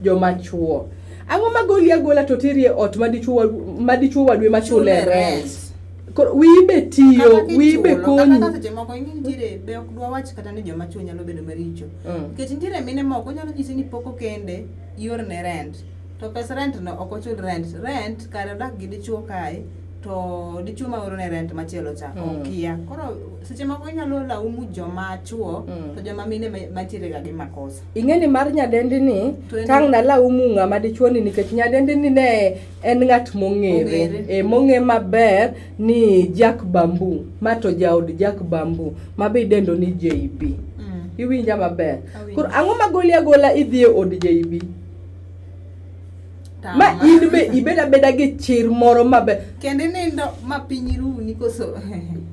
Joma chuo. Ang'o ma goli agola to teri e ot ma dichuo wadu ema chule rent? Koro wiyi be tiyo, wiyi be konyi. Kata seche moko ing'e nitiere be ok dwa wach kata ni joma chuo nyalo bedo maricho. Nikech nitiere mine moko nyalo nyisi ni pok okende iorne rent. To pes rent no ok ochul rent. Rent kare odak gi dichuo kae to dichuo ma orone rent machielo cha okia. Koro seche moko inyalo laumu joma chuo to joma mine mantiere ga gi makosa. Ing'e ni mar nyadendi ni tang' nalaumu ng'ama dichuo ni nikech nyadendi ni ne en ng'at mong'ere e mong'e maber ni Jack Bamboo ma to jaod Jack Bamboo ma be idendo ni JB. Iwinja maber. Koro ang'o ma goli agola idhi e od JB? Ma in be ibed abeda gi chir moro maber. Kendo inindo ma piny runi koso?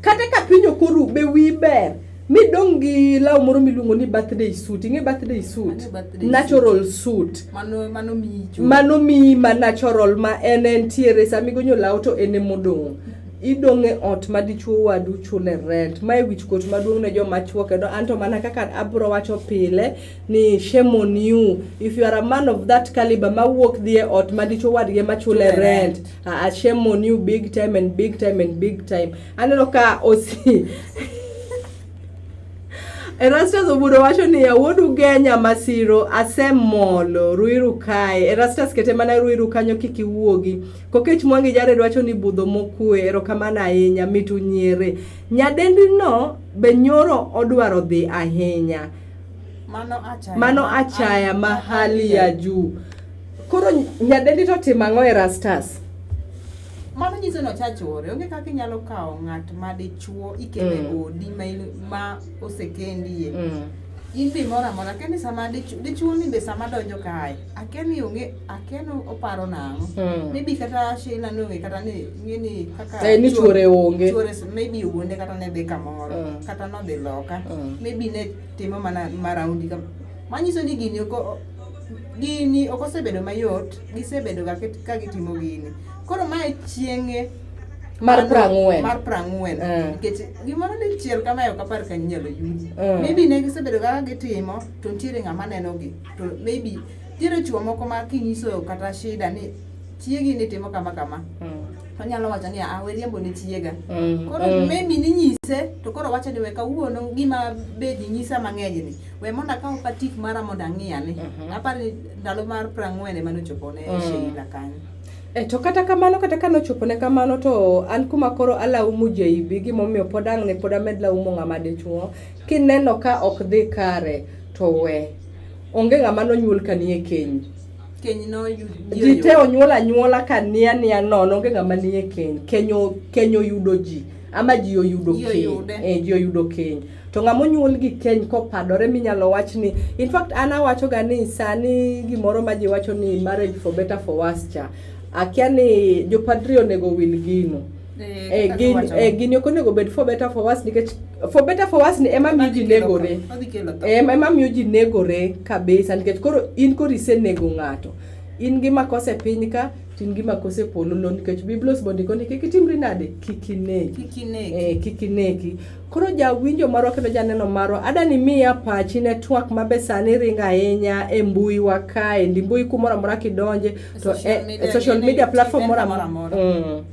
Kata ka piny ok oru be wiyi ber. Midong' gi law moro miluongo ni birthday suit. Ing'e birthday suit? Birthday natural suit. Mano mano miyi chuth. Mano miyi ma natural ma en entiere sama igonyo law to en emodong'. Idong' e ot ma dichuo wadu chule rent. Mae wichkuot maduong' ne joma chuo kendo anto mana kaka abro wacho pile ni shame on you if you are a man of that caliber ma wuok dhi e ot ma dichuo wadgi ema chule rent. Shame on you big time and big time and big time. Aneno ka osi Erastus Obudo wacho ni wuod Ugenya Masiro asemolo Ruiru kae. Erastus kete mana Ruiru kanyo kik iwuogi. Kokech Mwangi Jared wacho ni budho mokue erokamano ahinya mit unyiere. Nyadendi no be nyoro odwaro dhi ahinya. Mano achaya. Mano achaya ma hali ya juu. Koro nyadendi to timo ang'o Erastus? Mano nyiso ni ocha chwore. Onge kaka inyalo kawo ng'at ma dichuo ikele mm. odi ma, in, ma osekendie. Mm. In be moro amora akia ni sama dichuo ni be sama donjo kae akia ni onge akia ni oparo nang'o. Mm. Maybe kata Sheila ni onge kata ni ng'e ni kaka eh, ni chuore onge. Chuore maybe owuonde kata ne dhi kamoro mm. kata nodhi loka. Mm. Maybe ne timo mana maraundi kama. Manyiso ni gini ok gini ok osebedo mayot, gisebedo ga ka gitimo gini. Koro mae chieng'e mar prang'wen mar prang'wen mm. nikech gimoro dichiel kamae ok apar ka inyalo yudi mm. Maybe ne gisebedo kaka gitimo to nitiere ng'ama nenogi to maybe nitiere chuo moko ma kinyiso kata shida ni chiegi ni timo kama kama mm. onyalo wacho ni ah we riembo ne chiega mm. Koro mm. maybe ninyise to koro wacho ni we kawuono gima be ji nyisa mang'eny ni we mondo akaw patik mara mondo ang'i ane mm -hmm. Aparo ni ndalo mar prang'wen ema nochopo ne mm. Sheila kanyo. E, to kata kamano kata ka nochopo ne kamano to an kuma koro alaumu JB gimomiyo pod ang' ne pod amed laumo ng'ama dichuo kineno ka ok dhi kare to we onge ng'ama nonyuol ka nie keny keny no ji te onyuol anyuola ka nia nia nono onge ng'ama nie keny keny keny oyudo ji ama ji oyudo keny eh, ji oyudo keny To ng'ama onyuol gi keny kopadore minyalo wach ni in fact an awacho ga ni sani gimoro ma ji wacho ni marriage for better for worse cha akia ni jopadri onego wil gino. Eh, eh, kaka gini, giwacho. eh, gini ok onego bed for better for worse nikech for better for worse ni ema miyo ji negore. Odhi kelo tho. Ema ema miyo ji negore kabisa nikech koro in koro isenego ng'ato. In gi makosa e piny ka to in gi makosa e polo lo nikech Biblos bondiko ni kik itimri nade kik ineki. Kik ineki. Eh, kik ineki. Koro jawinjo marwa kendo janeno marwa, ada ni miya pachi ne twak ma be sani ringo ahinya e mbui wa kae, ndi mbui kumoro amora kidonje to Social e, media, e social gine, media platform event moro moro amora. amora. Mm.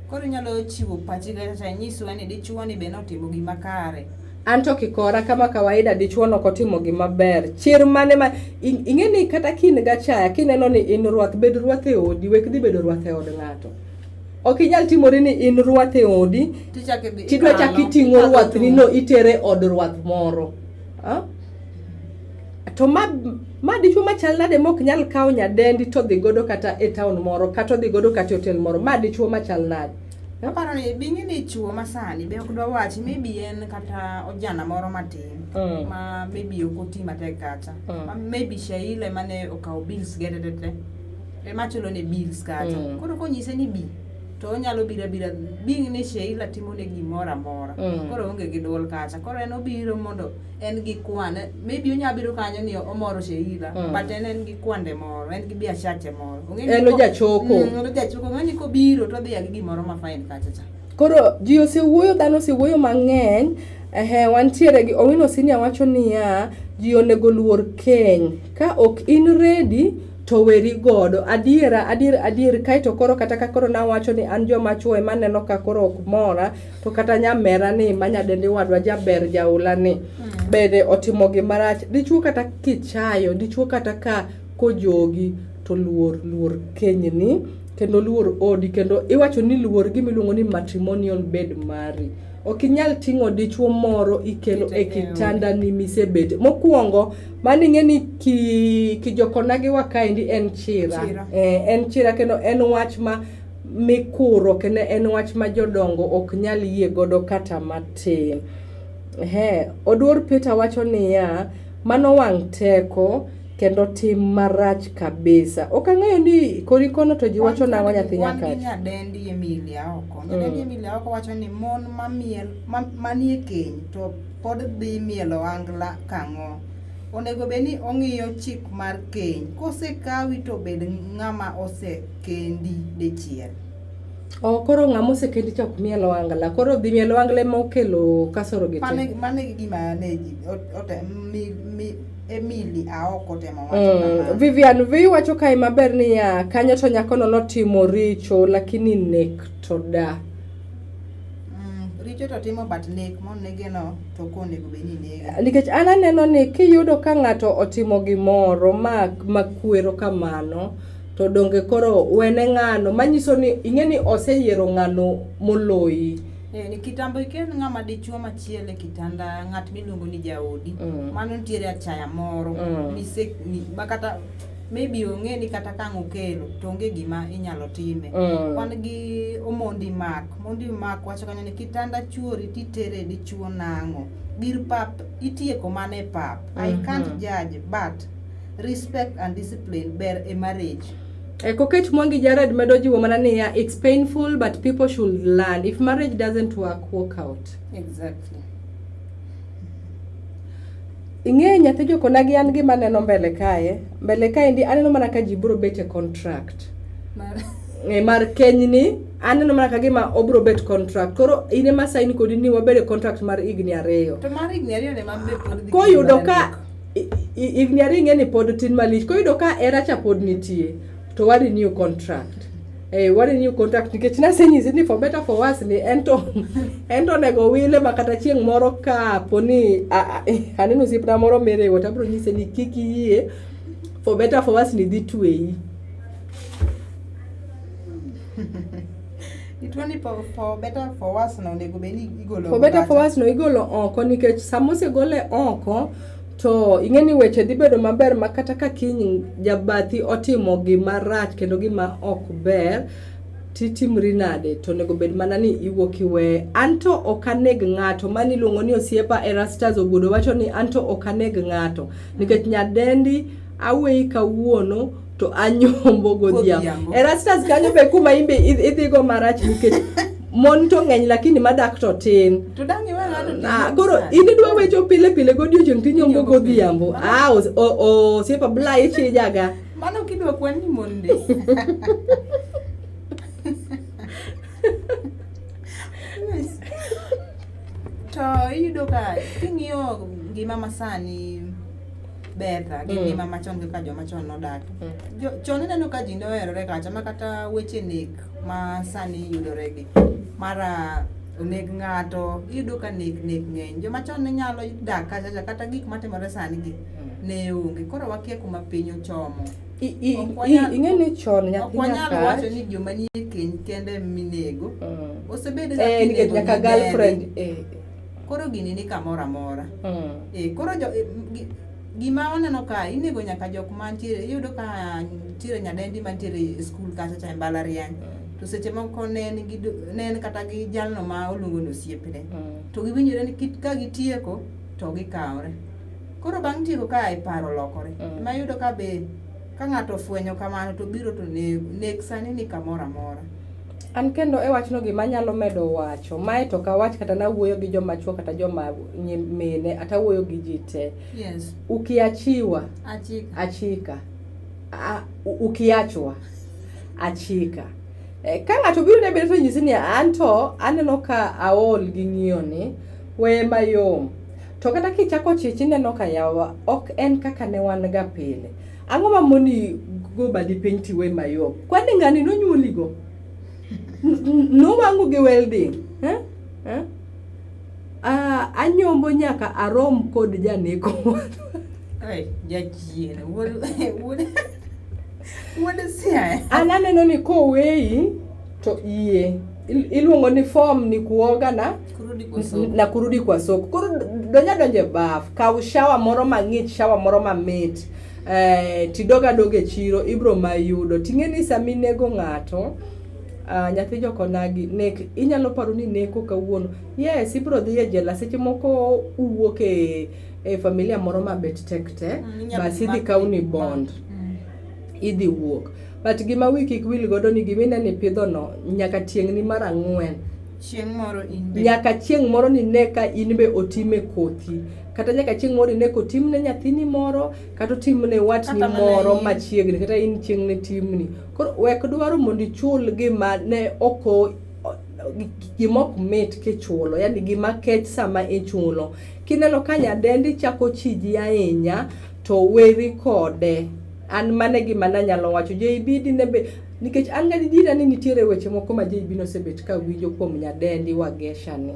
Koro inyalo chiwo pachi kata inyiswa ni dichuo ni be notimo gima kare. An to kikora kama kawaida dichuo nok otimo gima ber. Chir mane ma ing'e ni kata kin gachaya kineno ni in ruath bed ruath e odi wek dhi bedo ruath e od ng'ato. Ok inyal timori ni in ruath e odi tidwa chak iting'o ruathni no itere od ruath moro. Ha? To ma ma dichuo machal nade mok nyal kawo nyadendi to dhi godo kata e town moro kata odhi godo kata e hotel moro. Ma dichuo machal nade? Aparo ni bing'e ni chuo masani be ok dwa wachi maybe en kata ojana moro matin mm. ma maybe ok oti matek kata mm. ma maybe Shaila ema ne okawo bills ge te te te ema chulo ne bills kata mm. Koro konyise ni bi to onyalo biro abira being ni Sheila timo ne gimoro amora mm. Koro onge gi duol kacha koro en obiro mondo en gi kwan maybe onyalo biro kanyo ni omoro Sheila mm. But en en gi kwande moro en gi biashache moro en ojachoko mm, en ojachoko ng'ani kobiro to odhi gi gimoro ma fine kacha cha Koro ji osewuoyo, dhano osewuoyo mang'eny. Ehe, wantiere gi Owino Senior wacho niya, ji onego luor keny. Ka ok in ready to weri godo. Adiera, adier, adier. Kaeto koro kata ka koro nawacho ni an joma chuo ema aneno ka koro ok mora, to kata nyamera ni ma nyadendi wadwa jaber jaula ni bende otimo gima rach. Dichuo kata kichayo, dichuo kata ka kojogi to luor luor kenyni kendo luor odi kendo iwacho ni luor gima iluongo ni matrimonial bed mari. Ok inyal ting'o dichuo moro ikelo e kitandani misebete. Mokwongo, mano ing'e ni ki, kijokonagiwa kaendi en chira. Chira. Eh, en chira kendo en wach ma mikuro kendo en wach ma jodongo ok nyal yie godo kata matin. Ehe, Oduor Peter wacho niya, mano wang' teko kendo tim marach kabisa. Ok ang'eyo ni kori kono to ji wacho nang'o nyathi Wan gi nyakach. nyadendi Emilia oko. Nyadendi Emilia oko wacho ni mon mamiel manie keny to pod dhi mielo angla kang'o. Onego bed ni ong'iyo chik mar keny. Kosekawi to bed ng'ama osekendi dichiel. Oh, koro ng'ama osekendi cha ok miel ohangla. Koro dhi miel ohangla ema okelo kasoro gi te. Mane gima ne ji ote, mi, Emily Aoko temo wacho kamano. Vivian V wacho kae maber niya, kanyo to nyakono notimo richo lakini nek to da. Richo to timo but nek monege no to ok onego bed ni nege. Nikech an aneno ni kiyudo ka ng'ato otimo gimoro ma makwero kamano to donge koro wene ng'ano manyiso ni ing'e ni oseyiero ng'ano moloyi. Ni kitambo ikel ng'ama dichuo machielo e kitanda ng'at miluongo ni jaodi. Mano nitiere achaya moro mise ni, ma kata maybe ong'e ni kata ka ang' okelo to onge gima inyalo time. Wan gi Omondi Mark. Omondi Mark wacho kanyo ni kitanda chuori titere dichuo nang'o? Gir pap itieko mana e pap. I can't judge but respect and discipline ber e marriage. Kokech Mwangi Jared medo jiwo mana niya, it's painful but people should learn. If marriage doesn't work, walk out. Exactly. Ing'e nyathi jokonagi an gima aneno mbele kae. Mbele kae ndi aneno mana ka ji biro bet e contract. Mar kenyni aneno mana ka gima obiro bet contract. Koro in ema sign kodi ni wabed e contract mar higni 2. To mar higni 2 ne ma be pod dhi Koyudo ka higni 2 ing'e ni pod tin malich. Koyudo ka hera cha pod nitie to wa renew contract. Wa renew contract nikech nasenyisi ni for better for worse ni ento onego wile ma kata chieng' moro ka po ni aneno osiepna moro miriwo to abiro nyise ni kik iyie for better for worse ni dhi tweyi. Ituo ni for better for worse no onego bed ni igolo For better for worse no igolo oko nikech sama osegole oko to ing'e ni weche dhi bedo maber ma kata ka kiny jabathi otimo gima rach kendo gima ok ber titimri nade to onego bed mana ni iwuok iweye. Anto ok aneg ng'ato, mani iluongo ni osiepa Erastus Ogudo wacho ni anto ok aneg ng'ato nikech nyadendi aweyi kawuono to anyombo godhiambo. Erastus kanyo be kuma imbe idhigo marach nikech mon to ng'eny lakini madak to tin. To dang' iwe ng'ato Koro in idwa wecho pile pile godiochieng' tinyombo godhiambo. Osiepa bla ichijaga. Mano kidwa kwan ni monde. To iyudo ka king'iyo ngima masani betha gi ngima machon kaka joma chon nodak. Chon ineno ka ji noherore kacha ma kata weche nek ma sani yudore gi. Mara oneg ng'ato, iyudo ka nek ng'eny. Joma chon ne nyalo dak kacha kata gik matimore sani gi ne onge. Koro wakia kuma piny ochomo. Ing'e ni chon nyathi Ok wanyal wacho ni joma nie keny kende minego. Osebed nikech nyaka girlfriend. Koro gini ni kamoro amora. Koro gima waneno ka inego nyaka jok mantiere, iyudo ka nitiere nyadendi mantiere e skul kacha cha e mbalariany. To seche moko ne en kata gi jalno ma oluongo ni osiepne. To giwinjore ni ka gitieko to gikawre. Koro bang' tieko kae paro olokore. Ema iyudo ka be ka ng'ato ofwenyo kamano to biro to nego. Nek sani ni kamoro amora. An kendo e wachno gima anyalo medo wacho, mae to ok awach kata nawuoyo gi joma chuo kata joma mine, ata wuoyo gi ji te. Yes. Ukiachiwa. Achika. Achika. Ukiachwa. Achika. Ka ng'ato biro ne biro to nyisi ni anto aneno ka aol gi ng'iyo ni, Weye mayom. To kata kichako chich ineno ka yawa ok en kaka ne wan ga pile. Ang'o ma moni go badi piny tiwe mayom? Kwani ng'ani nonyuoligo? Nowang'u gi welding? Eh? Eh? Ah, anyombo nyaka arom kod janeko. Hey, jachien, wuod wuod wuod Siaya. An aneno ni koweyi to yie. Iluongo ni form ni kuoga na Kurudi kwa soko. na kurudi kwa soko. Koro donja donje baf, kaw shawa moro mang'ich, shawa moro mamit. Eh, tidog adoga e chiro ibro mayudo. Ting'e ni sama inego ng'ato, nyathi jokonagi nek inyalo paro ni neko kawuono. Yes, ibro dhi e jela seche moko uwuok e e familia moro mabet tek tek, bas idhi kawni bond. Idhi wuok. But gima wi kik wil godo ni gima ineno ipidho no nyaka tieng'ni mar ang'wen. Chieng' moro in be. Nyaka chieng' moro nine ka in be otime kothi. Kata nyaka chieng' moro ine kotimne nyathini moro, kata otimne watni moro machiegni, kata in chieng' ne timni. Koro wek dwaro mondo ichul gima ne ok gima ok mit kichulo, yani gima kech sama ichulo. Kineno ka nyadendi chako chiji ahinya, to weri kode. An mano e gima nanyalo wacho. JB dine be nikech an gadiera ni nitiere weche moko ma JB nosebet ka winjo kuom nyadendi Wagesha ni.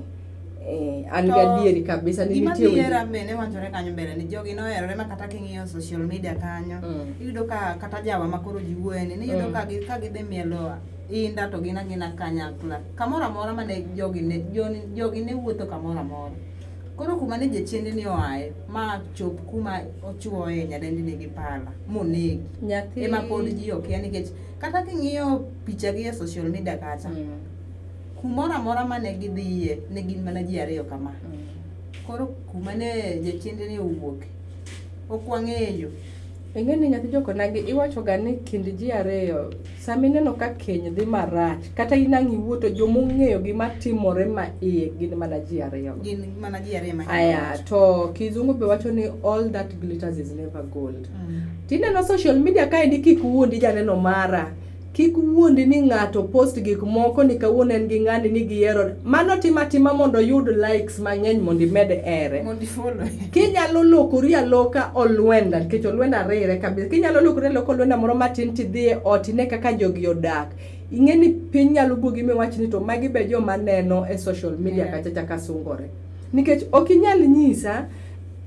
Eh, an gadieri kabisa ni nitie weche. Gima bende wachore kanyo mbele ni jogi noherore ma kata king'iyo social media kanyo iyudo ka kata jawa ma koro ji wuoye ni iyudo ka gi ka gidhi mielo inda to gin agina kanyakla kamoro amora mane jogi ne jogi ne wuotho kamoro amora. Koro kuma ne jachiende ni oaye ma chop kuma ochuoye nyadendi ni gi pala monegi. Nyathi ema pod ji okia nikech kata king'iyo picha gi e social media kacha kumoro amora mane gidhiye ne gin mana ji ariyo kama. Koro kuma ne jachiende ni owuok ok wang'eyo. Ing'e ni nyathi jokonagi iwacho ga ni kind ji ariyo sama ineno ka keny dhi marach kata in ang' iwuo to jomong'eyo gima timore ma iye gin mana ji ariyo. Gin mana ji ariyo ma Aya to kizungu be wacho ni all that glitters is never gold. Tineno social media kaendi kik wuondi janeno mara. Kik wuondi ni ng'ato post gik moko ni kawuono en gi ng'ani ni gihero. Mano tima tima mondo oyud likes mang'eny mondo imed here. Mondo ifollow. Kinyalo lokori aloka olwenda nikech olwenda rire kabisa. Kinyalo lokori aloka olwenda moro matin tidhi e ot ine kaka jogi odak. Ing'e ni piny nyalo buogi miwach ni to magi be joma neno e social media kacha cha ka sungore. Nikech ok inyal nyisa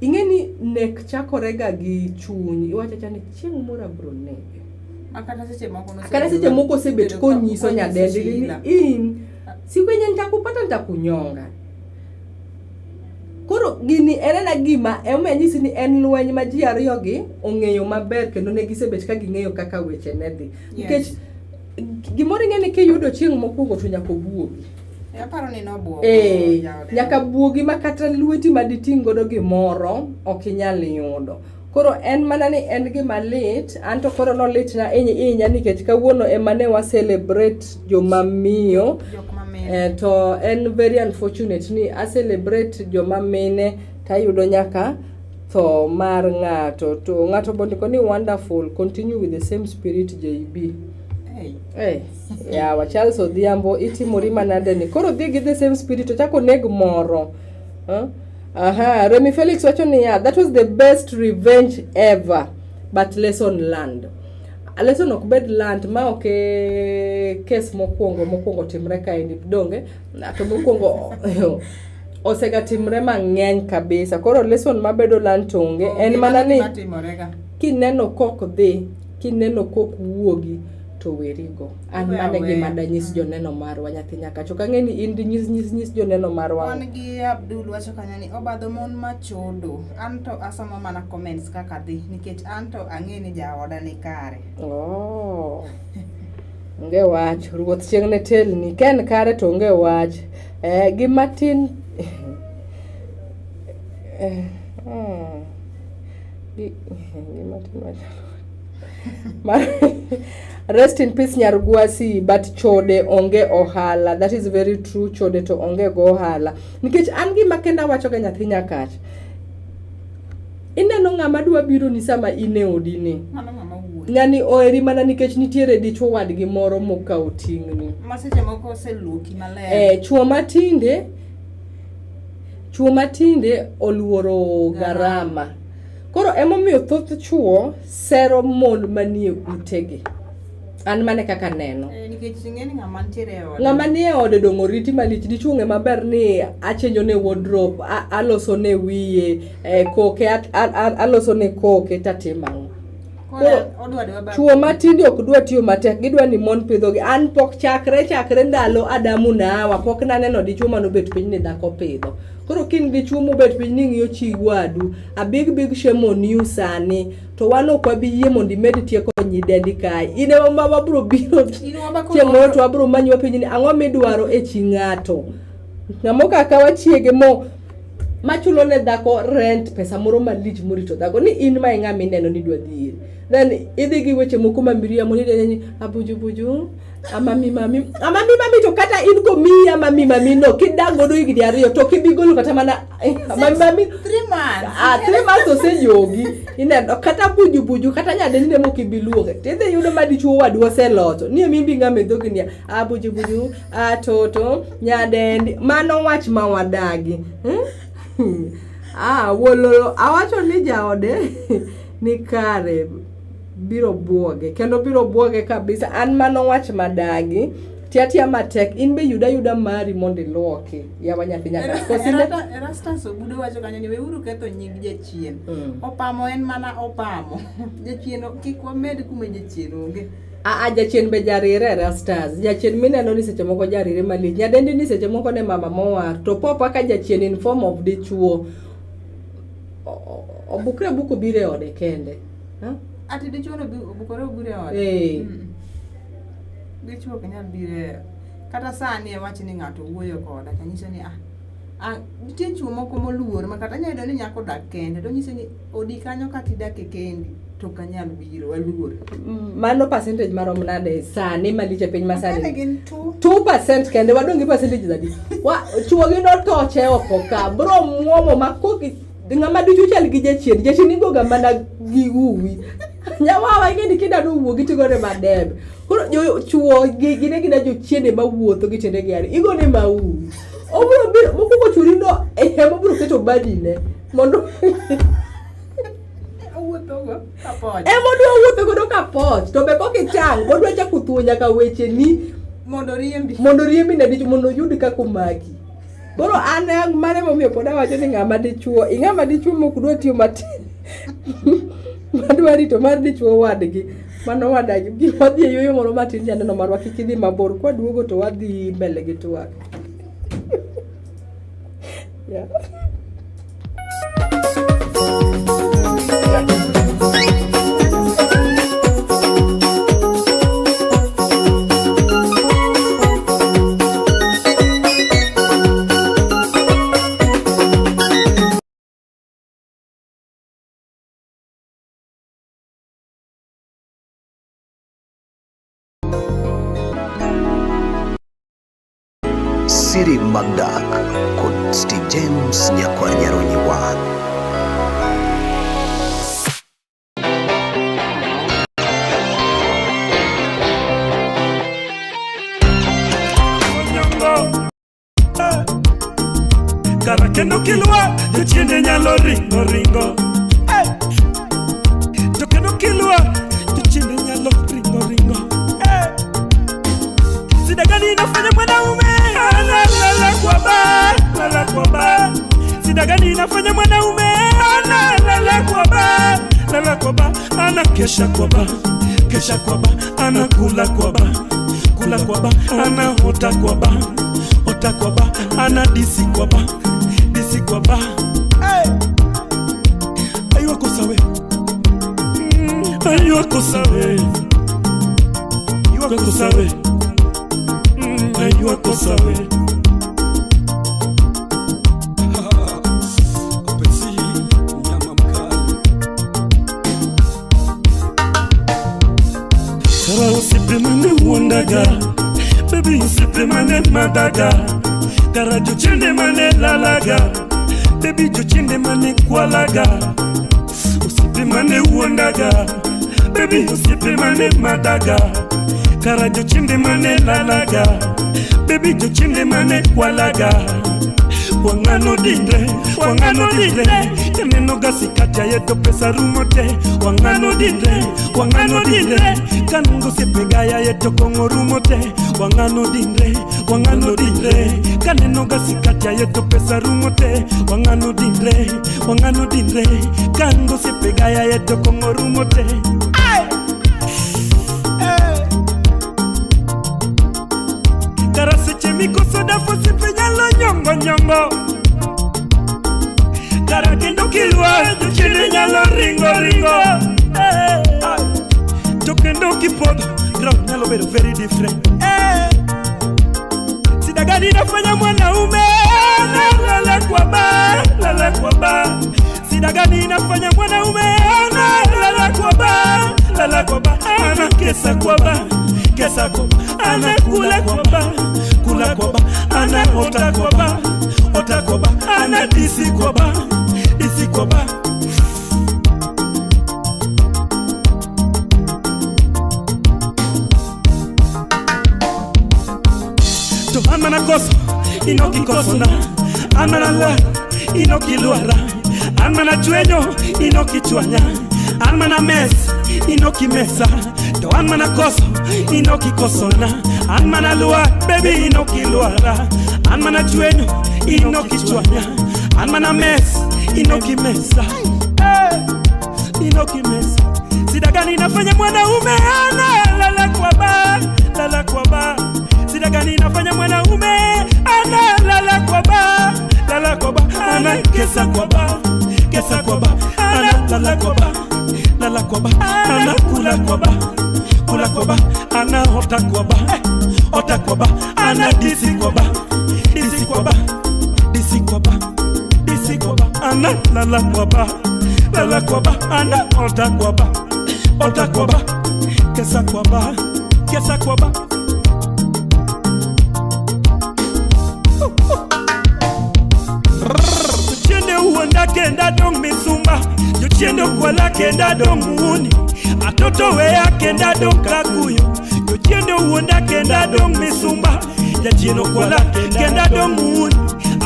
ing'e ni nek chakore ga gi chuny. Iwacho acha ni chieng' moro abiro nege. Kata seche moko Kata seche moko osebet konyiso nyadendi ni in siku yenye nitakupata nitakunyonga. Koro gini en ena gima emomiyo anyisi ni en lweny ma ji ariyo gi ong'eyo maber kendo ne gisebet ka ging'eyo kaka weche ne dhi. Nikech gimoro ing'e ni kiyudo chieng' mokwongo to nyaka obuogi. Aparo ni nobuogo. Eh, nyaka buogi ma kata lweti ma diting' godo gimoro ok inyal yudo. Koro en mana ni en gima lit, an to koro nolitna inya nikech kawuono ema ne wa celebrate joma miyo. Eh, to en very unfortunate ni a celebrate joma mine tayudo nyaka tho mar ng'ato. To ng'ato bondiko ni wonderful, continue with the same spirit JB. Hey. Hey, yawa Charles Odhiambo itimori manade ni koro dhi gi the same spirit ochako neg moro. Huh? Aha, Remy Felix wacho niya, that was the best revenge ever, but lesson learned. A lesson ok bed learned, ma ok e kes mokwongo mokwongo timre kaendi donge, to mokwongo osega timre mang'eny kabisa. Koro lesson mabedo learned to onge, en mana ni kineno kok dhi, kineno kok wuogi, to werigo. An mano e gima danyis joneno marwa nyathi Nyakacho. Ok ang'e ni in dinyis nyis nyis joneno marwa. Wan gi Abdul wacho kanyo ni obadho mon machodo. An to asomo mana comments kaka dhi nikech an to ang'e ni jaoda ni kare. Oh. Onge wach, ruoth chieng' ne telni. Ka en kare to onge wach. Eh, gima tin eh, Gima tin machalo. Rest in peace Nyarugwasi, but chode onge ohala. That is very true, chode to onge go ohala. Nikech an gima kenda wacho ga nyathi Nyakach. Ineno ng'ama dwa biro ni sama in e odi ni. Mano ng'ama wuoyo. Ng'ani oheri mana nikech nitiere dichwo wadgi moro mokawo ting'ni. Ma seche moko oseluoki maler. Eh, chwo matinde Chuo matinde oluoro garama. Koro emomiyo thoth chuo sero mon manie utegi. An mane kaka neno. Eh, nikech ing'e ni ng'ama nitiere e ode. Ng'ama nie ode dong' oriti malich dichuo ng'e maber ni achenjo ne wardrobe, aloso ne wiye, eh, koke aloso ne koke tatimo ang'o. Chuo matinde ok dwa tiyo matek, gidwa ni mon pidhogi. An pok chakre chakre ndalo Adamu na Hawa pok naneno dichuo manobet piny ni dhako pidho. Koro kin dichuo mobet piny ni ng'iyo chi wadu, a big big shame on you sani. To wan ok wabi yie mondo imed tieko nyidendi kae. In ema ma wabro biro chieng' moro to wabro manyi wapenji ni ang'o midwaro e chi ng'ato. Ng'ama ok akawa chiege mo machulo ne dhako rent pesa moro malich morito dhako ni in ma e ng'ama ineno ni idwa dhi ir. Then idhi gi weche moko ma miriambo ni ni abuju buju amami mami amami mami to kata in komiyi amami mami no kidak godo higni ariyo to ok ibi golo kata mana amami mami 3 months. Ah, 3 months osejogi ineno kata buju buju kata nyadendi ne mok ibi luonge tidhi yudo ma dichuo wadu oseloso ni emi ng'ama e dhogi niya ah buju buju ah toto nyadendi mano wach ma wadagi hmm? Ah wololo awacho ni jaode ni kare biro buoge kendo biro buoge kabisa an mano wach madagi tiatia matek in be yuda yuda mari mondo iluoki yawa nyathi nyaka kosine Erastus Obudo wacho kanyo ni weuru ketho nying jachien. Opamo en mana opamo. Jachien kik wamed kuma jachien onge. Aa jachien be jarire Erastus. Jachien mineno ni seche moko jarire malich. Nyadendi ni seche moko ne mama mowar to popa ka jachien in form of dichuo. Obukre abuka obiro e ode kende. Huh? Ati dichuo no obukore obiro e ode. Eh. Dichuo ok nyal biro e kata sani awach ni ng'ato wuoyo koda to nyise ni ah, nitie chuo moko moluor ma kata nyalo yudo ni nyako dak kende to nyise ni odi kanyo kata idak e kendi to ok anyal biro aluor. Mano percentage marom nade sani malich e piny masani? Kane gin 2 2% kende wadong' gi percentage adi? Wa chuo gi notoche oko ka bro muomo ma koki ng'ama dichuo chal gi jachien jachien igoga mana gi uwi nyawawa ing'e ni kidwa wuogi tigone madebe koro jo chuo gi gine gina jochiende mawuotho gi tiendegi ariyo igone ma uwi obro biro mokwongo churi no ema obro keto badine mondo owuothogo kapoch. Ema odwa wuotho godo kapoch to be kok itang' odwa chako thuo nyaka wecheni mondo riembi mondo riembi ne dichuo mondo oyud kaka omaki. Koro an mano emomiyo pod awacho ni ng'ama dichuo ing'ama dichuo mok dwa tiyo matin madwa rito mar dichuo wadgi mano wadagi gi wadhi e yueyo moro matin janeno marwa kik idhi mabor kwaduogo to wadhi mbele gi twak. Yeah. Siri Magdak kod Steve James nyakwar Nyaronyi Wang. Kara kendo kilwa jochiende nyalo ringo ringo. Hey! To kendo kilwa jochiende nyalo ringo ringo. Hey! Shida gani inafanya mwanaume analala kwa baa, lala kwa baa? Shida gani inafanya mwanaume analala kwa baa, lala kwa baa, anakesha kwa baa, kesha kwa baa, anakula kwa baa, kula kwa baa, anaota kwa baa, ota kwa baa, anadisi kwa baa, disi kwa baa. Hey! Aywa kosa we. Aywa kosa we. Aywa kosa we. Aywa kosa we. Petit nyama mkali. Kara osipimane wuondaga Baby osipimane madaga Kara jochiende mane lalaga Baby jochiende mane kwalaga Osipimane wuondaga Baby osipimane madaga Kara jochiende mane lalaga Baby jochiende mane kwalaga Wang'ano dinre, wang'ano dinre. Kaneno gasikati aye to pesa rumo te. Wang'ano dinre, wang'ano dinre. Kanungo osiepe aye to kong'o rumo te. Wang'ano dinre, wang'ano dinre. Kaneno gasikati aye to pesa rumo te. Wang'ano dinre, wang'ano dinre. Kango osiepe aye to kong'o rumo te. Ay! Hey! Kara seche mikoso dafo osiepe nyalo nyongo nyongo. Kara kendo kilwar jochiende nyalo ringo ringo. Hey, ay. To kendo kipodho ground nyalo bedo very different. Hey. Shida gani inafanya mwanaume analala kwa bar, lala kwa bar? Shida gani inafanya mwanaume analala kwa bar, lala kwa bar? Anakesa kwa bar, kesa kwa bar, anakula kwa bar, kula kwa bar, anaota kwa bar, ota kwa bar, anadisi kwa bar, disi kwa bar. To an mana koso inokikosona, an mana lwar inokilwara, an mana chwenyo inokichwanya, an mana mes inokimesa. To an mana koso inokikosona, an mana lwar baby inokilwara, an mana chwenyo inokichwanya, an mana mes inokimesa. Hey, inokimesa. Shida gani inafanya mwanaume analala kwa bar, lala kwa bar? Shida gani inafanya mwanaume analala kwa bar, lala kwa bar? Anakesa kwa bar, kesa kwa bar, analala kwa bar, lala kwa bar, anakula kwa bar, kula kwa bar, anaota kwa bar, ota kwa bar, anadisi kwa bar, disi kwa bar, disi kwa bar, disi kwa bar, analala kwa bar, lala kwa bar, anaota kwa bar, ota kwa bar, kesa kwa bar, kesa kwa bar. Jochiende wuonda kenda dong' misumba, jochiende okwala kenda dong' muuni, atoto weya kenda dong' kakuyo. Jochiende wuonda kenda dong' misumba, jachien okwala kenda dong' muuni,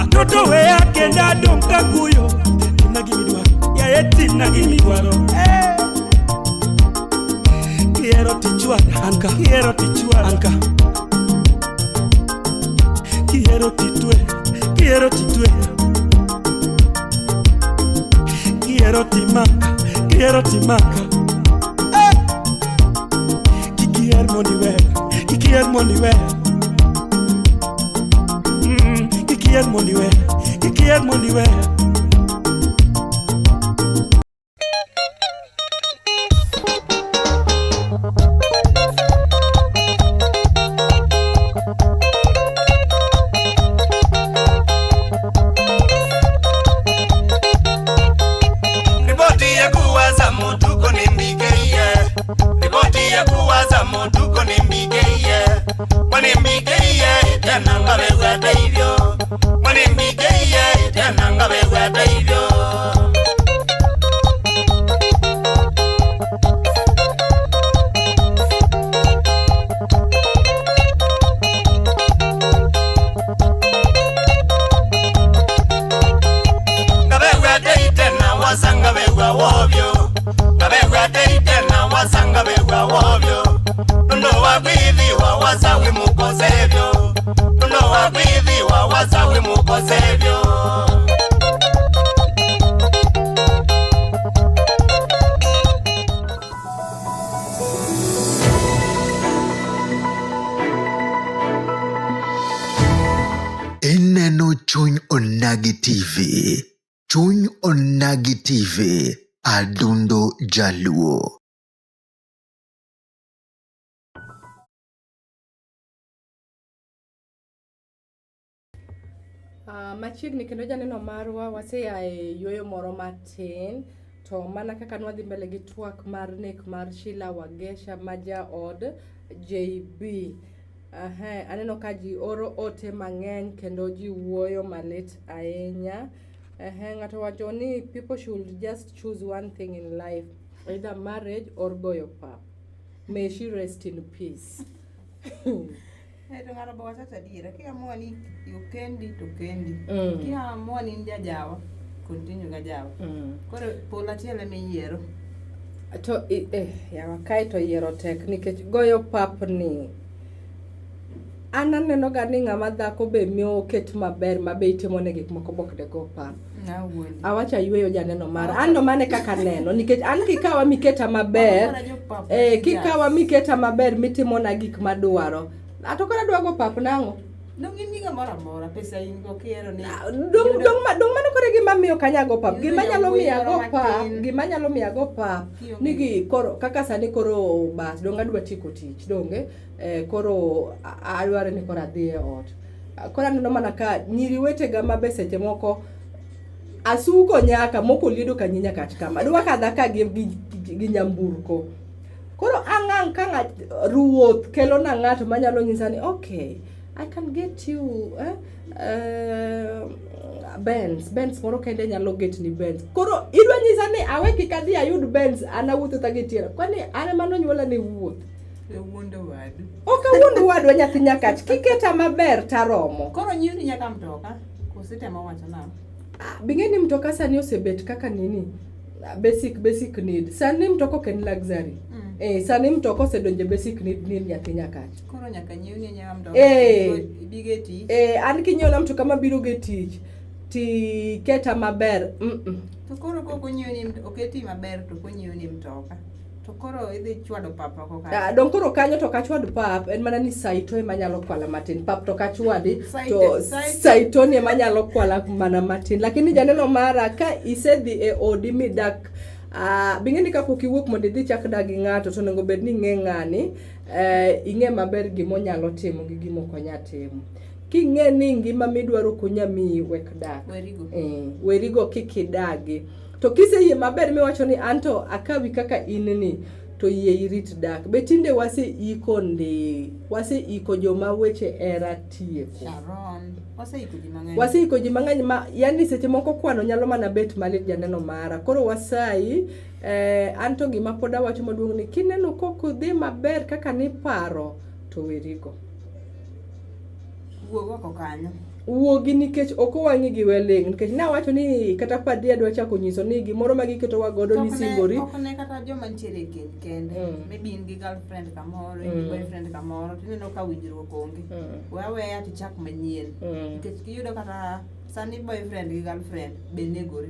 atoto weya kenda dong' kakuyo. Timna gimidwaro, yaye timna gimidwaro. Eh. Kihero tichwada, anka. Kihero tichwada, anka. Kihero titwe, kihero titwe. Kihero timaka, kihero timaka. Eh. Kik iher mondo iweya, kik iher mondo iweya. Kik iher mondo iweya, kik iher mondo iweya. Ripoti ya kuwaza mutuko ni mbikeiye. Ripoti ya kuwaza mutuko ni mbikeiye. Mwani mbikeiye tena ngabe hivyo. Mwani mbikeiye tena ngabe hivyo. Ineno Chuny Onagi TV. Chuny Onagi TV. Adundo Jaluo. Machiegni kendo janeno marwa wasea e yueyo moro matin to mana kaka nwadhi mbele gi twak mar nek mar Sheila Wagesha ma jaod JB. Aneno ka ji oro ote mang'eny kendo ji wuoyo malit ahinya. Ng'ato wacho ni people should just choose one thing in life, either marriage or goyo pap. May she rest in peace. Eh, to ng'ato be wacho adiera. Kiamua ni okendi to kendi. Kiamua ni in jajawa, continue ga jawa. Koro polo achiel ema iyiero. To yawa kae to yiero tek nikech goyo pap ni an aneno ga ni ng'ama dhako be moket maber ma be itimone gik moko bok de go pap. Nawuondi. Awacho ayweyo janeno mara. An to mane kaka neno nikech an kikawa miketa maber, Mana jopap kikawa miketa maber mitimona gik madwaro. Ato koro adwa go pap nang'o? Dong in gi gimoro amora, pesa in go kihero ni. Dong dong dong mano koro e gima miyo kanya go pap. Yudo Gima nyalo jawuoyi miya go moro pap, matin. gima nyalo miya go pap. Kionge. Nigi koro kaka sani koro bas dong adwa tieko tich donge koro adwaro ni koro adhi e ot. Koro aneno mana ka nyiri wetega ma be seche moko asuko nyaka moko liedo ka nyi nyakach kama. Dwa kadha ka gi nyamburko. Koro ang'ang' ka ng'at ruoth kelona ng'ato manyalo nyisa ni okay, I can get you Benz, Benz moro kende nyalo get ni Benz. Koro idwa nyisa ni awe kik adhi ayud Benz, an awuotho ta gi tienda. Kwani an ema nonyuola ni wuoth? Wuondo wadu. Ok awuond wadwa nyathi nyakach, kiketa maber taromo. Koro nyiewni nyaka mtoka, koso itemo wacho nang'o? Bing'e ni mtoka sani osebet kaka nini? Basic need. Sani mtoka ok en luxury. Sani mtoka osedonjo e basic need ni nyathi nyakach. Koro nyaka nyiewni anyiewa mtoka. Ibige e tich. An kinyiewna mtoka mabiro go e tich, tiketa maber. To koro kok onyiewni oketi maber to ok onyiewni mtoka. To koro idhi chwado pap oko kanyo. Dong koro kanyo to ok achwad pap, en mana ni saito ema nyalo kwala matin. Pap to ok achwadi, to saito ni ema nyalo kwala mana matin. Lakini janeno mara, ka isedhi e odi midak, bing'e ni kapok iwuok mondo idhi chak dak gi ng'ato, to onego bed ni ing'e ng'ani, ing'e maber gima onyalo timo gi gima ok onyal timo. King'e ni ngima midwaro ok onyal miyi, wek dak. Werigo. Werigo kik idagi. To kiseyie maber miwacho ni anto akawi kaka in ni, to yie irit dak. Be tinde waseiko ndi, waseiko joma weche hera tieko. Sharon, waseiko ji mang'eny. Waseiko ji mang'eny ma, yani seche moko kwano nyalo mana bet malit janeno mara. Koro wasayi, anto gima pod awacho maduong' ni kineno kok dhi maber kaka niparo, to werigo. Wuog oko kanyo. Wuogi nikech ok owang'i gi weling', nikech nawacho ni kata padri adwa chako nyiso ni gimoro ma giketowa godo ni singori. Ok ne kata joma nitiere e keny kende. Maybe in gi girlfriend kamoro, in gi boyfriend kamoro, tineno ka winjruok onge. We aweya tichak manyien. Nikech iyudo kata sani boyfriend gi girlfriend be negore.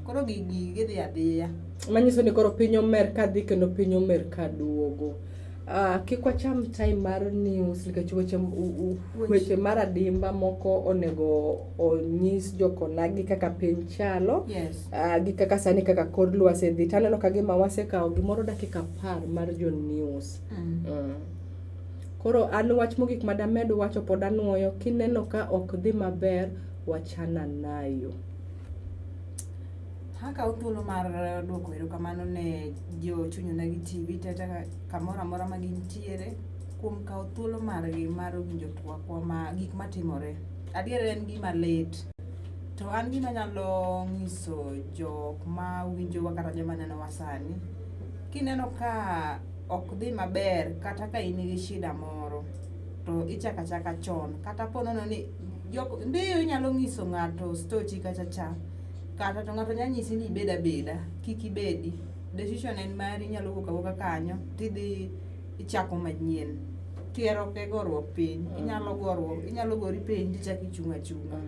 Koro gigi gidhi adhiya. Manyiso ni koro piny omer kadhi kendo piny omer kaduogo. Kik wacham time mar news nikech weche mar adimba moko onego onyis jokonagi kaka piny chalo. Gi kaka sani kaka kor lwasi dhi. Taneno ka gima wasekawo gimoro dakika 10 mar jo news. Koro an wach mogik madamed wacho pod anuoyo, kineno ka ok dhi maber, wachana nayo. Akawo thuolo mar duoko erokamano ne jo Chuny Onagi TV tete kamoro amora ma gintiere kuom kawo thuolo margi mar winjo twakwa ma gik matimore. Adier en gima lit. To an gima anyalo nyiso jok ma winjowa kata joma nenowa sani, kineno ka ok dhi maber kata ka in gi shida moro, to ichako achaka chon. Kata po nono ni jok, ndiyo inyalo nyiso ng'ato stochi kacha cha, kata to ng'ato nyalo nyisi ni ibed abeda, kik ibedi. Decision en mari, inyalo wuok awuoka kanyo tidhi ichako manyien. Tiero ok e goruok piny, inyalo goruok, inyalo gori piny tichako ichung' achung'a.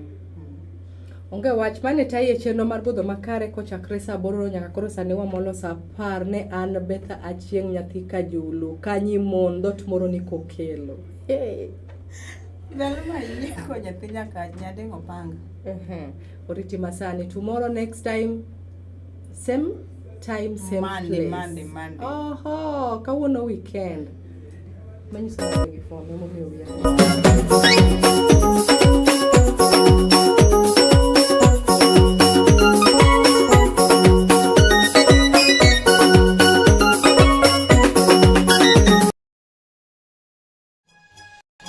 Onge wach, mane tayi e chenro mar budho makare kochakre saa 8 nyaka koro sani wamolo saa 10. Ne an Betha Achieng' nyathi Kajulu, kanyi mon, dhoot moro ni kokelo. Hey. Ndalo ma iyieko nyathi nyaka nyadeng' opanga. Oriti masani, tomorrow next time, same time, same Monday, place. Monday, Monday. Oho, kawuono weekend. Manyiso ni gi form, emomiyo wiya.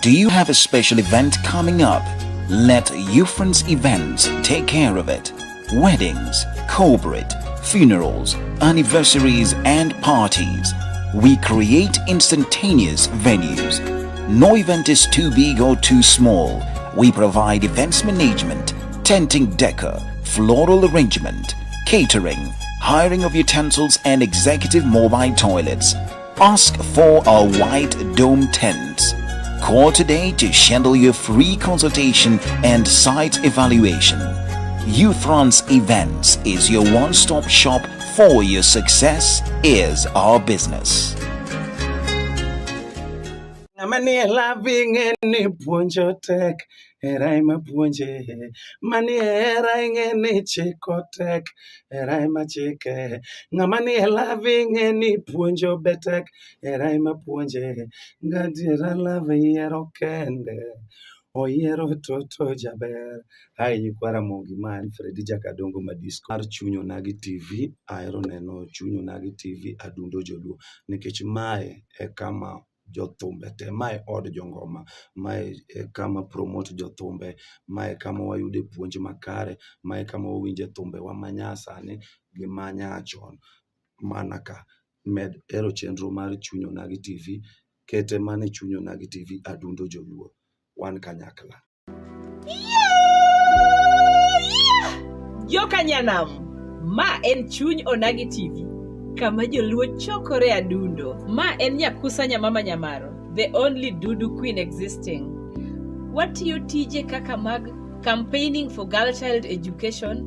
Do you have a special event coming up? Let Ufrence Events take care of it. Weddings, corporate, funerals, anniversaries and parties. We create instantaneous venues. No event is too big or too small. We provide events management, tenting decor, floral arrangement, catering, hiring of utensils and executive mobile toilets. Ask for our white dome tents. Call today to schedule your free consultation and site evaluation. Youthfront Events is your one-stop shop for your success is our business. Ng'ama nie lavi ing'e ni puonjo tek, hera ema puonje. Manie hera ing'e ni chiko tek, hera ema chike. Ng'ama nie lavi ing'e ni puonjo be tek, hera ema puonje. Gadiera love yiero kende, oyiero toto jaber. Hi nyikwa Ramogi, ma en Fredi Jakadongo Madisco mar Chuny Onagi TV. Ahero neno Chuny Onagi TV Adundo Joluo nikech mae e kama jothumbe te, mae od jongoma, mae e kama promote jothumbe, mae kama wayude puonj makare, mae kama wawinje thumbewa manyasani gi manyachon. Mana ka med hero chenro mar Chuny Onagi TV, kete mana e Chuny Onagi TV Adundo Joluo. Wan kanyakla. Joka nyanam, ma en Chuny Onagi TV, kama joluo chokore adundo. Ma en Nyakusa Nyamama Nyamaro, the only Dudu queen existing. Watiyo tije kaka mag campaigning for girl child education,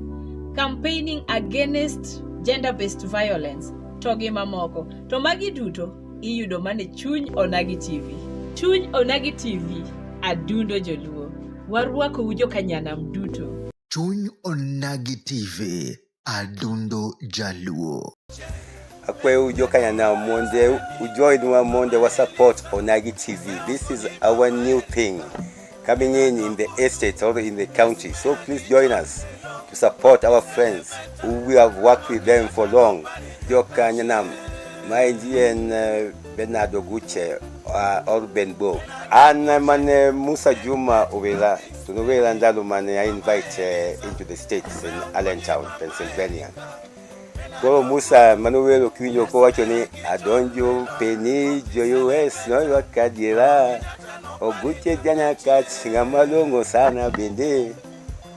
campaigning against gender-based violence, to gi mamoko. To magi duto iyudo mana e Chuny Onagi TV. Chuny Onagi TV, adundo joluo. Warwakou joka nyanam duto. Chuny Onagi TV, Adundo Jaluo. Akwayo jokanyanam mondo ujoinwa mondo wa support Onagi TV. This is our new thing coming in the estate or in the county. So please join us to support our friends who we have worked with them for long. Jokanyanam, maendi en Bernardo Guche or Benbo. An mane Musa Juma Owera, to nowera ndalo mane I invite into the States in Allentown, Pennsylvania. Koro Musa manowero kiwinjo kowacho ni adonjo peni jo US noywak adiera Oguche janyakach ng'ama long'o sana bende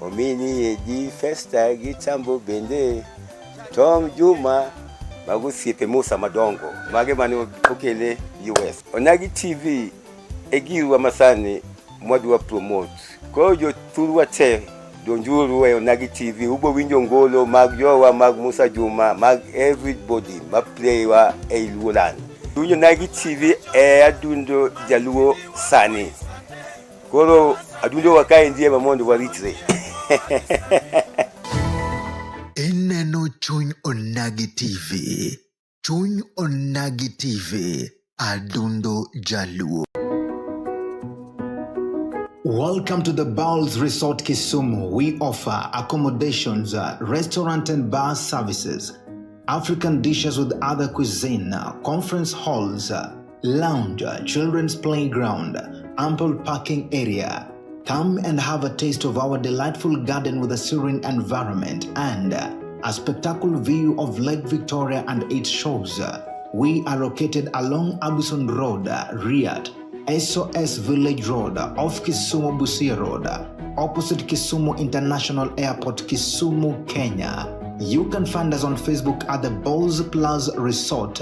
omini edi Festa gi Tambo bende Tom Juma mago osiepe Musa madongo mage mane okele US. Onagi TV e girwa masani mwadwa promote. Koro jothurwa te donjuru e Onagi TV ubo winjo ngolo mag jowa mag Musa Juma mag everybody ma play wa ei Luoland. Winjo Onagi TV e adundo jaluo sani. Koro adundo wa kaendi ema mondo waritre. Ineno Chuny Onagi TV. Chuny Onagi TV, Adundo Jaluo. Welcome to the Bowls Resort Kisumu. We offer accommodations, restaurant and bar services, African dishes with other cuisine, conference halls, lounge, children's playground, ample parking area. Come and have a taste of our delightful garden with a serene environment and a spectacular view of Lake Victoria and its shores. We are located along Abison Road, Riyadh, SOS Village Road, off Kisumu Busia Road, opposite Kisumu International Airport, Kisumu, Kenya. You can find us on Facebook at the Bowls Plus Resort.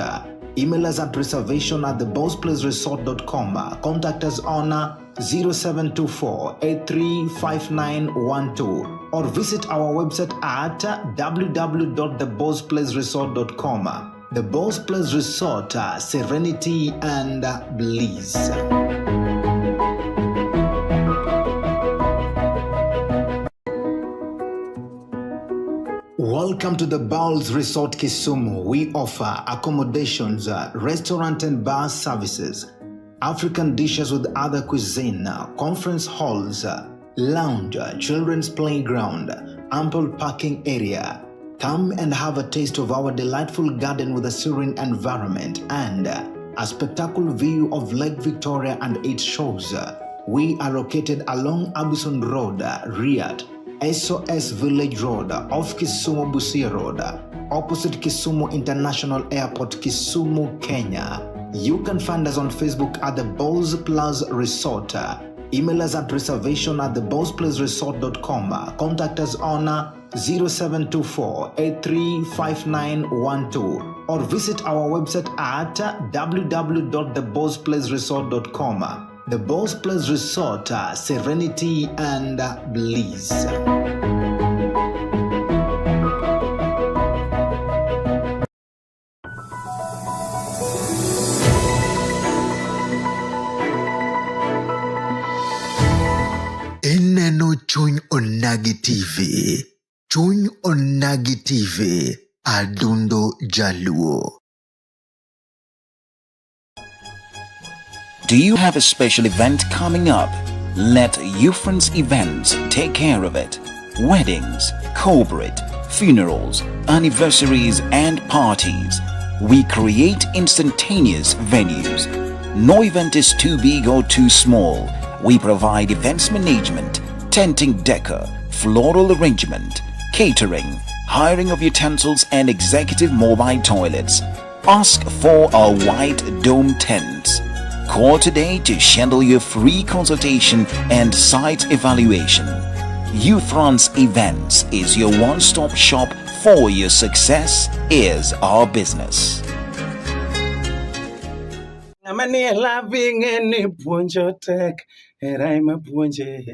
Email us at reservation@thebowlsplaceresort.com. Contact us on 0724 835912 or visit our website at www.thebowlsplaceresort.com. The Bowls Place Resort, serenity and bliss. Welcome to the Bowls Resort Kisumu. We offer accommodations, restaurant and bar services, African dishes with other cuisine, conference halls, lounge, children's playground, ample parking area. Come and have a taste of our delightful garden with a serene environment and a spectacular view of Lake Victoria and its shores. We are located along Abison Road, Riyadh, SOS Village Road, off Kisumu Busia Road, opposite Kisumu International Airport, Kisumu, Kenya. You can find us on Facebook at the Bowls Plus Resort. Email us at reservation at thebowlsplaceresort.com. Contact us on 0724 835912 or visit our website at www.thebowlsplaceresort.com. The Bowls Place Resort, serenity and bliss. Ineno Chuny Onagi TV. Chuny Onagi TV. Adundo Jaluo. Do you have a special event coming up? Let Ufrance Events take care of it. Weddings, corporate, funerals, anniversaries, and parties. We create instantaneous venues. No event is too big or too small. We provide events management, tenting decor, floral arrangement, catering, hiring of utensils, and executive mobile toilets. Ask for our white dome tents. Call today to schedule your free consultation and site evaluation. Ufrance Events is your one-stop shop for your success is our business. Ng'ama nie love ing'e ni puonjo tek, hera ema puonje.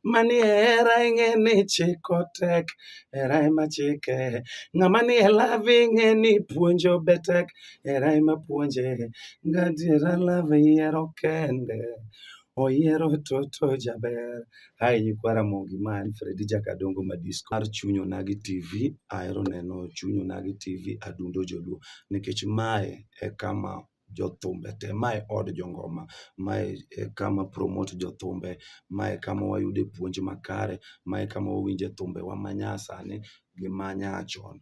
Manie hera ing'e ni chiko tek, hera ema chike. Ng'ama nie love ing'e ni puonjo be tek, hera ema puonje. Gadiera love yiero kende, oyiero toto jaber. Hi nyikwa Ramogi, ma en Fredi Jakadongo Madisco mar Chuny Onagi TV. Ahero neno Chuny Onagi TV Adundo Joluo nikech mae e kama jothumbe te, mae od jongoma, mae e kama promote jothumbe, mae kama wayude puonj makare, mae kama wawinje thumbewa manyasani gi manyachon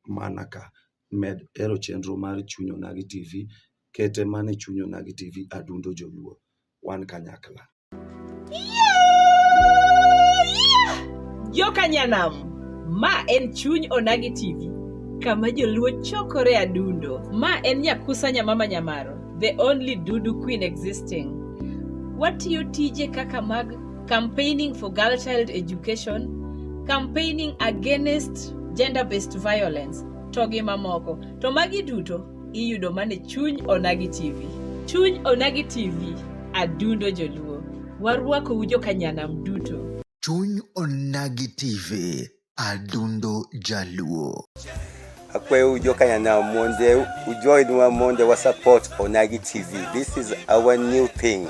mana ka. Med hero chenro mar Chuny Onagi TV, kete mana e Chuny Onagi TV Adundo Joluo. Wan kanyakla. Joka nyanam, ma en Chuny Onagi TV, kama joluo chokore adundo. Ma en Nyakusa Nyamama Nyamaro, the only Dudu queen existing. Watiyo tije kaka mag campaigning for girl child education, campaigning against gender-based violence, to gi mamoko. To magi duto iyudo mana e Chuny Onagi TV. Chuny Onagi TV, adundo joluo. Warwakou joka nyanam duto. Chuny Onagi TV. Adundo Jaluo. Akwayo jokanyanam mondo ujoinwa mondo wa support Onagi TV. This is our new thing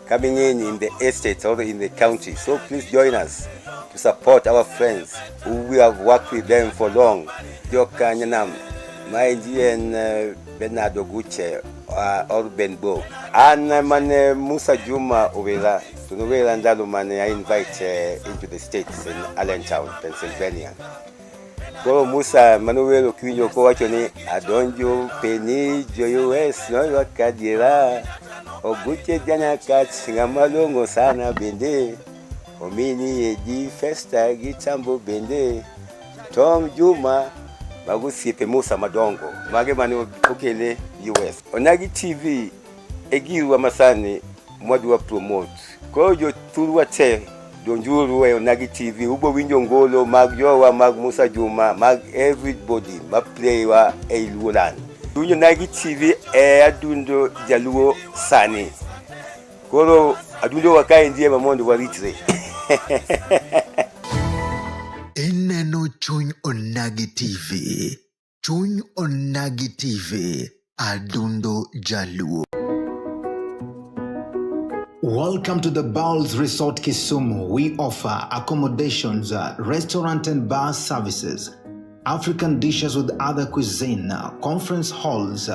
coming in the estate or in the county. So please join us to support our friends who we have worked with them for long. Jokanyanam, maendi en Bernardo Guche or Benbo. An mane Musa Juma Owera, to nowera ndalo mane I invite into the States in Allentown, Pennsylvania. Koro Musa manowero kiwinjo kowacho ni adonjo peni jo US noywak adiera Oguche janyakach ng'ama long'o sana bende omini Edi Festa gi Tambo bende Tom Juma mago osiepe Musa madongo mage mane okele US. Onagi TV e girwa masani mwadwa promote. Koro jothurwa te donjuru e Onagi TV ubo winjo ngolo mag jowa mag Musa Juma mag everybody ma play wa ei Luoland. Winjo Onagi TV e adundo jaluo sani. Koro adundo wa kaendi ema mondo waritre. Ineno Chuny Onagi TV. Chuny Onagi TV. Adundo Jaluo. Welcome to the Bowls Resort Kisumu. We offer accommodations, restaurant and bar services, African dishes with other cuisine, conference halls,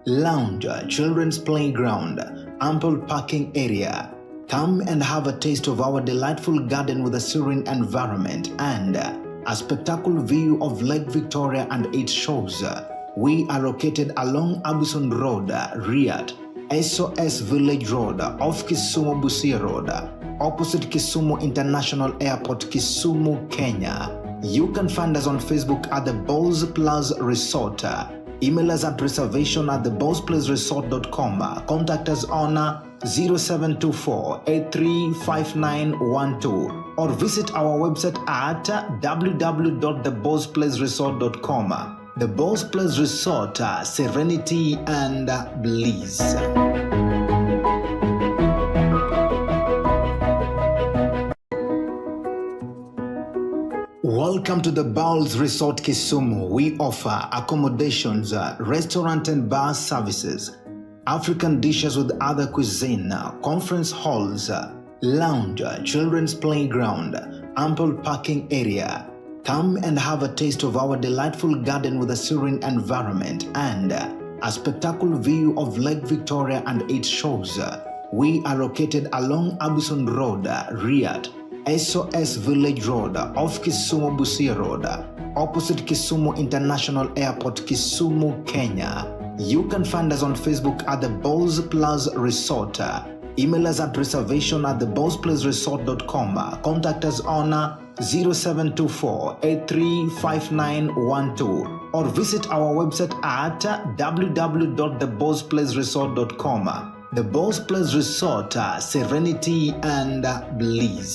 lounge, children's playground, ample parking area. Come and have a taste of our delightful garden with a serene environment and a spectacular view of Lake Victoria and its shores. We are located along Abuson Road, Riyadh, SOS Village Road, off Kisumu Busia Road, opposite Kisumu International Airport, Kisumu, Kenya. You can find us on Facebook at the Bowls Plus Resort. Email us at reservation at thebossplaceresort.com. Contact us on 0724 835912 or visit our website at www.thebossplaceresort.com. The Boss Place Resort, serenity and bliss. Welcome to the Bowls Resort Kisumu. We offer accommodations, restaurant and bar services, African dishes with other cuisine, conference halls, lounge, children's playground, ample parking area. Come and have a taste of our delightful garden with a serene environment and a spectacular view of Lake Victoria and its shores. We are located along Abuson Road, Riyadh, SOS Village Road, off Kisumu Busia Road, opposite Kisumu International Airport, Kisumu, Kenya. You can find us on Facebook at the Bowls Plus Resort. Email us at reservation at thebowlsplaceresort.com. Contact us on 0724 835912 or visit our website at www.thebowlsplaceresort.com. The Bowls Place Resort, serenity and bliss.